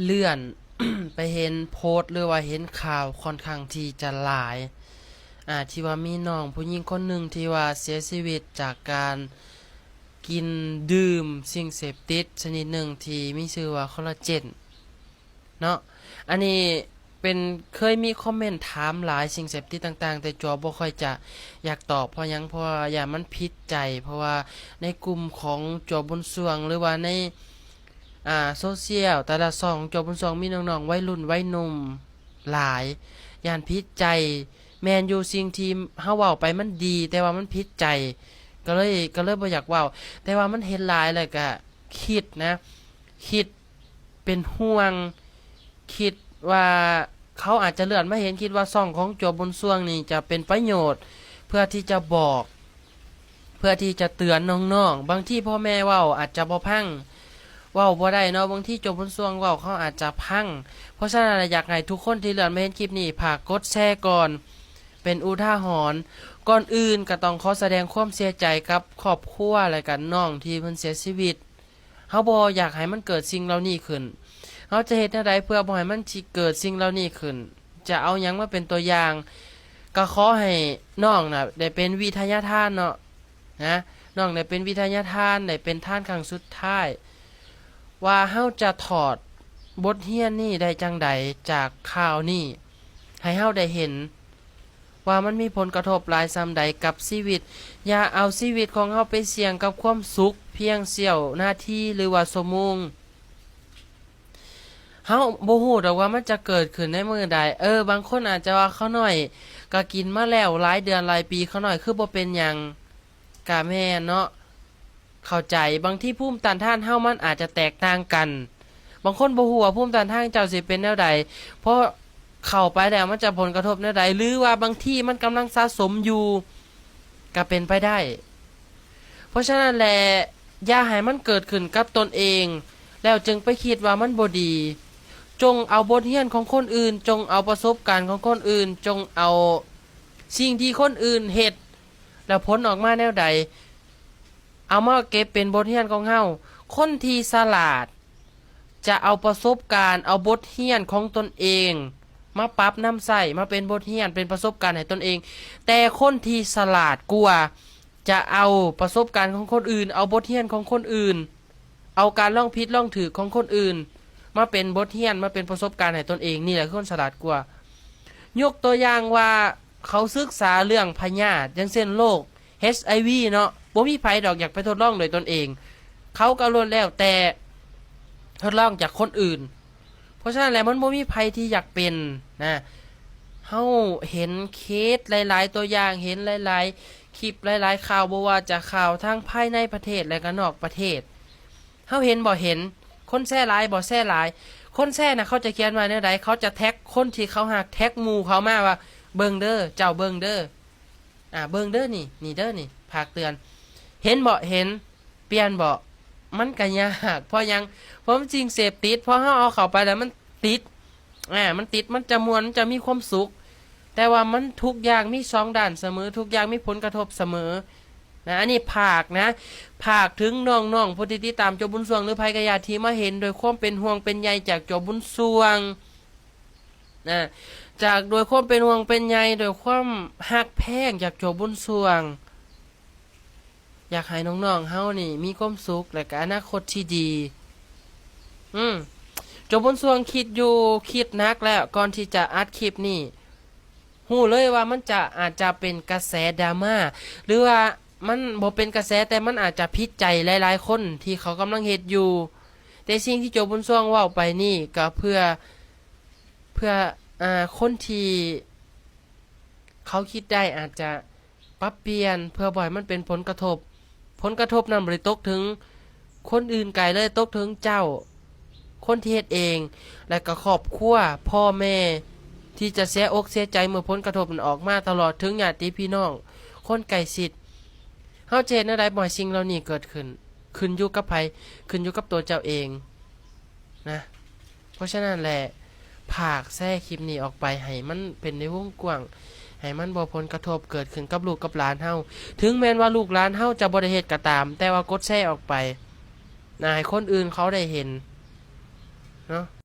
ເລື່ອນ ໄປເຫັນໂພສ ຫຼືວ່າເຫັນຂ່າວຂ້ອນຂ້າງທີ່ຈະຫຼາຍ ອ່າ ທີ່ວ່າມີນ້ອງຜູ້ຍິງຄົນໜຶ່ງທີ່ວ່າເສຍຊີວິດຈາກການກິນດື່ມສິ່ງເສບຕິດຊະນິດໜຶ່ງທີ່ມີຊື່ວ່າຄໍລາເຈນເນາະ. ອັນນີ້ເປັນ ເຄີຍມີຄອມເມັນຖາມຫຼາຍ ສິ່ງເສບຕິດຕ່າງໆ ແຕ່ຈົວບໍ່ຄ່ອຍຈະຢາກຕອບ ເພາະຫຍັງ? ເພາະວ່າຢ້ານມັນຜິດໃຈ ເພາະວ່າໃນກຸ່ມຂອງຈົວບຸນຊ່ວງ ຫຼືວ່າໃນ ອ່າ ໂຊຊຽວ ແຕ່ລະຊ່ອງຂອງຈົວບຸນຊ່ວງ ມີນ້ອງໆ ໄວລຸ້ນໄວໜຸ່ມຫຼາຍ ຢ້ານຜິດໃຈ. ແມ່ນຢູ່ ສິ່ງທີ່ເຮົາເວົ້າໄປມັນດີ ແຕ່ວ່າມັນຜິດໃຈ ກໍເລີຍ ກໍເລີຍບໍ່ຢາກເວົ້າ. ແຕ່ວ່າມັນເຫັນຫຼາຍແລ້ວກະຄິດນະ ຄິດເປັນຫ່ວງ ຄິດວ່າເຂົາອາດຈະເລື່ອນມາເຫັນ ຄິດວ່າຊ່ອງຂອງຈົວບຸນຊ່ວງນີ້ຈະເປັນປະໂຫຍດ ເພື່ອທີ່ຈະບອກ ເພື່ອທີ່ຈະເຕືອນນ້ອງໆ. ບາງທີພໍ່ແມ່ເວົ້າອາດຈະບໍ່ຟັງ ເວົ້າບໍ່ໄດ້ເນາະ ບາງທີຈົວບຸນຊ່ວງເວົ້າເຂົາອາດຈະຟັງ. ເພາະສະນັ້ນ ຢາກໃຫ້ທຸກຄົນທີ່ເລື່ອນມາເຫັນຄລິບນີ້ ຝາກກົດແຊກ່ອນ ເປັນອຸທາຫອນ. ກ່ອນອື່ນກໍຕ້ອງຂໍສະແດງຄວາມເສຍໃຈກັບຄອບຄົວ ແລະກະນ້ອງທີ່ເພິ່ນເສຍຊີວິດ. ເຮົາບໍ່ຢາກໃຫ້ມັນເກີດສິ່ງເຫຼົ່ານີ້ຂຶ້ນ. ເຮົາຈະເຮັດແນວໃດເພື່ອບໍ່ໃຫ້ມັນຊິເກີດສິ່ງເຫຼົ່ານີ້ຂຶ້ນ? ຈະເອົາຫຍັງມາເປັນຕົວຢ່າງ? ກໍຂໍໃຫ້ນ້ອງນະໄດ້ເປັນວິທະຍາທານເນາະ ນະ ນ້ອງໄດ້ເປັນວິທະຍາທານ ໄດ້ເປັນທານຄັ້ງສຸດທ້າຍ ວ່າເຮົາຈະຖອດບົດຮຽນນີ້ໄດ້ຈັ່ງໃດຈາກຂ່າວນີ້ ໃຫ້ເຮົາໄດ້ເຫັນ ວ່າມັນມີຜົນກະທົບຫຼາຍສ່ຳໃດກັບຊີວິດ. ຢ່າເອົາຊີວິດຂອງເຮົາໄປສ່ຽງກັບຄວາມສຸກພຽງສ່ຽວນາທີ ຫຼືວ່າຊົ່ວໂມງ. ເຮົາບໍ່ຮູ້ດອກວ່າມັນຈະເກີດຂຶ້ນໃນມື້ໃດ. ເອີ ບາງຄົນອາດຈະວ່າ ຂ້າວນ້ອຍກໍກິນມາແລ້ວຫຼາຍເດືອນຫຼາຍປີ ຂ້າວນ້ອຍຄືບໍ່ເປັນຫຍັງ? ກະແມ່ນເນາະ ເຂົ້າໃຈ. ບາງທີພູມຕ້ານທານເຮົາມັນອາດຈະແຕກຕ່າງກັນ. ບາງຄົນບໍ່ຮູ້ວ່າພູມຕ້ານທານເຈົ້າຊິເປັນແນວໃດ ເພາະເຂົ້າໄປແລ້ວມັນຈະຜົນກະທົບແນວໃດ ຫຼືວ່າບາງທີມັນກຳລັງສະສົມຢູ່ ກະເປັນໄປໄດ້. ເພາະສະນັ້ນແຫຼະ ຢ່າໃຫ້ມັນເກີດຂຶ້ນກັບຕົນເອງ ແລ້ວຈຶ່ງໄປຄິດວ່າມັນບໍ່ດີ. ຈົ່ງເອົາບົດຮຽນຂອງຄົນອື່ນ, ຈົ່ງເອົາປະສົບການຂອງຄົນອື່ນ, ຈົ່ງເອົາສິ່ງທີ່ຄົນອື່ນເຮັດ ແລ້ວຜົນອອກມາແນວໃດ ເອົາມາເກັບເປັນບົດຮຽນຂອງເຮົາ. ຄົນທີ່ສະຫຼາດຈະເອົາປະສົບການ, ເອົາບົດຮຽນຂອງຕົນເອງມາປັບນຳໃຊ້, ມາເປັນບົດຮຽນ, ເປັນປະສົບການໃຫ້ຕົນເອງ. ແຕ່ຄົນທີ່ສະຫຼາດກວ່າຈະເອົາປະສົບການຂອງຄົນອື່ນ, ເອົາບົດຮຽນຂອງຄົນອື່ນ, ເອົາການລອງຜິດລອງຖືກຂອງຄົນອື່ນມາເປັນບົດຮຽນ, ມາເປັນປະສົບການໃຫ້ຕົນເອງ. ນີ້ແຫຼະຄືຄົນສະຫຼາດກວ່າ. ຍົກຕົວຢ່າງວ່າ ເຂົາສຶກສາເລື່ອງພະຍາດ ຢ່າງເຊັ່ນໂລກ ເອັດໄອວີ ເນາະ, ບໍ່ມີໃຜດອກຢາກໄປທົດລອງດ້ວຍຕົນເອງ. ເຂົາກໍລ້ວນແລ້ວແຕ່ທົດລອງຈາກຄົນອື່ນ. ເພາະສະນັ້ນແຫຼະ ມັນບໍ່ມີໃຜທີ່ຢາກເປັນນະ. ເຮົາເຫັນເຄສຫຼາຍໆຕົວຢ່າງ, ເຫັນຫຼາຍໆຄລິບ, ຫຼາຍໆຂ່າວ, ບໍ່ວ່າຈະຂ່າວທາງພາຍໃນປະເທດ ແລະກໍນອກປະເທດ. ເຮົາເຫັນບໍ່? ເຫັນ. ຄົນແຊຫຼາຍບໍ່? ແຊຫຼາຍ. ຄົນແຊນະ ເຂົາຈະຂຽນວ່າແນວໃດ? ເຂົາຈະແທັກຄົນທີ່ເຂົາຮັກ, ແທັກໝູ່ເຂົາມາວ່າ ເບິ່ງເດີ້, ເຈົ້າເບິ່ງເດີ້, ອ່າ ເບິ່ງເດີ້ນີ້, ນີ້ເດີ້ນີ້, ຝາກເຕືອນ. ເຫັນບໍ່? ເຫັນ. ປ່ຽນບໍ່? ມັນກະຍາກ. ເພາະຫຍັງ? ເພາະມັນສິ່ງເສບຕິດ, ພໍເຮົາເອົາເຂົ້າໄປແລ້ວມັນຕິດ, ອ່າ ມັນຕິດ, ມັນຈະມ່ວນ, ມັນຈະມີຄວາມສຸກ. ແຕ່ວ່າມັນ ທຸກຢ່າງມີສອງດ້ານສະເໝີ, ທຸກຢ່າງມີຜົນກະທົບສະເໝີນະ. ອັນນີ້ຝາກນະ, ຝາກເຖິງນ້ອງໆຜູ້ທີ່ຕິດຕາມຈົວບຸນຊ່ວງ ຫຼືໃຜກໍຢ່າ ທີ່ມາເຫັນດ້ວຍຄວາມເປັນຫ່ວງເປັນໃຍຈາກຈົວບຸນຊ່ວງນະ, ຈາກ ດ້ວຍຄວາມເປັນຫ່ວງເປັນໃຍ, ດ້ວຍຄວາມຮັກແພງຈາກຈົວບຸນຊ່ວງ. ຢາກໃຫ້ນ້ອງໆເຮົານີ້ມີຄວາມສຸກ ແລະກະອະນາຄົດທີ່ດີ. ອືມ ຈົວບຸນຊ່ວງຄິດຢູ່ ຄິດໜັກແລ້ວ ກ່ອນທີ່ຈະອັດຄລິບນີ້. ຮູ້ເລີຍວ່າມັນຈະ ອາດຈະເປັນກະແສດຣາມາ ຫຼືວ່າມັນບໍ່ເປັນກະແສ ແຕ່ມັນອາດຈະຜິດໃຈຫຼາຍໆຄົນທີ່ເຂົາກຳລັງເຮັດຢູ່. ແຕ່ສິ່ງທີ່ຈົວບຸນຊ່ວງເວົ້າໄປນີ້ ກໍເພື່ອ ເພື່ອ ອ່າ ຄົນທີ່ເຂົາຄິດໄດ້ ອາດຈະ ປັບປ່ຽນເພື່ອບໍ່ໃຫ້ມັນເປັນຜົນກະທົບ. ຜົນກະທົບນັ້ນບໍ່ໄດ້ຕົກເຖິງຄົນອື່ນໄກເລີຍ, ຕົກເຖິງເຈົ້າ, ຄົນທີ່ເຮັດເອງ ແລະກະຄອບຄົວ, ພໍ່ແມ່ ທີ່ຈະເສຍອົກເສຍໃຈເມື່ອຜົນກະທົບນັ້ນອອກມາ, ຕະຫຼອດເຖິງຍາດຕິພີ່ນ້ອງ, ຄົນໃກ້ຊິດ. ເຮົາຈະເຮັດແນວໃດບໍ່ໃຫ້ສິ່ງເຫຼົ່ານີ້ເກີດຂຶ້ນ? ຂຶ້ນຢູ່ກັບໃຜ? ຂຶ້ນຢູ່ກັບຕົວເຈົ້າເອງນະ. ເພາະສະນັ້ນແຫຼະ ຝາກແຊຄລິບນີ້ອອກໄປໃຫ້ມັນເປັນໃນວົງກວ້າງ, ໃຫ້ມັນບໍ່ຜົນກະທົບເກີດຂຶ້ນກັບລູກກັບຫຼານເຮົາ. ເຖິງແມ່ນວ່າລູກຫຼານເຮົາຈະບໍ່ໄດ້ເຮັດກໍຕາມ, ແຕ່ວ່າກົດແຊອອກໄປນະ, ໃຫ້ຄົນອື່ນເຂົາໄດ້ເຫັນເນາະ.